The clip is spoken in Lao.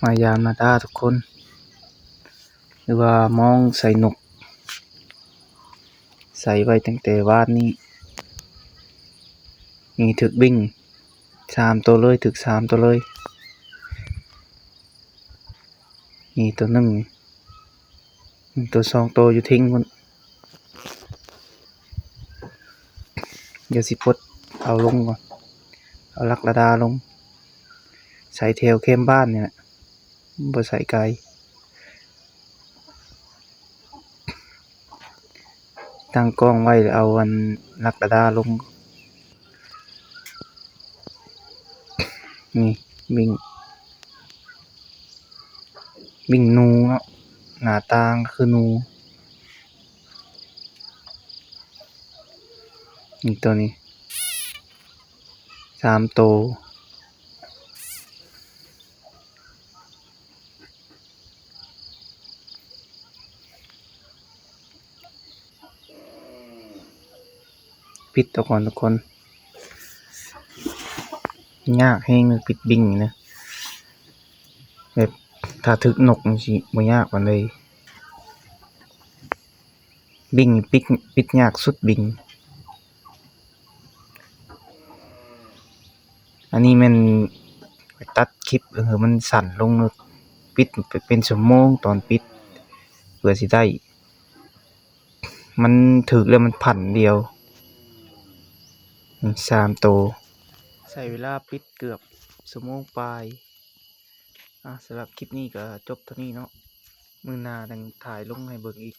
ມາຢາມມາຕາທຸກຄົນ ຫຼືວ່າມອງໃສ່ນົກ ໃສ່ໄວ້ຕັ້ງແຕ່ວານນີ້. ນີ້ຖືກບິງສາມໂຕເລີຍ ຖືກສາມໂຕເລີຍ. ນີ້ໂຕໜຶ່ງ ໂຕສອງໂຕຢູ່ທິງພຸ້ນ. ດຽວຊິປົດເອົາລົງກ່ອນ ເອົາຫຼັກລະດາລົງ ໃສ່ແຖວແຄມບ້ານນີ້ແຫຼະ ບໍ່ໃສ່ໄກ. ຕັ້ງກ້ອງໄວ້ ເອົາອັນຫຼັກລະດາລົງ. ນີ້ບິງ ບິງໜູເນາະ ໜ້າຕ່າງຄືໜູ. ນີ້ໂຕນີ້ສາມໂຕ. ປິດເອົາກ່ອນທຸກຄົນ. ຍາກແຮງເລີຍປິດບິງນີ້ນະ ແບບຖ້າຖືກນົກຈັ່ງຊີ້ບໍ່ຍາກປານໃດ. ບິງປິດ ປິດຍາກສຸດບິງ. ອັນນີ້ແມ່ນຕັດຄລິບໃຫ້ມັນສັ້ນລົງເນາະ ປິດເປັນຊົ່ວໂມງຕອນປິດ ເພື່ອຊິໄດ້ ມັນຖືກແລ້ວມັນພັນດຽວ ສາມໂຕ. ໃຊ້ເວລາປິດເກືອບຊົ່ວໂມງປາຍ. ອ່າ ສຳລັບຄລິບນີ້ກໍຈົບເທົ່ານີ້ເນາະ ມື້ໜ້າຈັ່ງຖ່າຍລົງໃຫ້ເບິ່ງອີກ.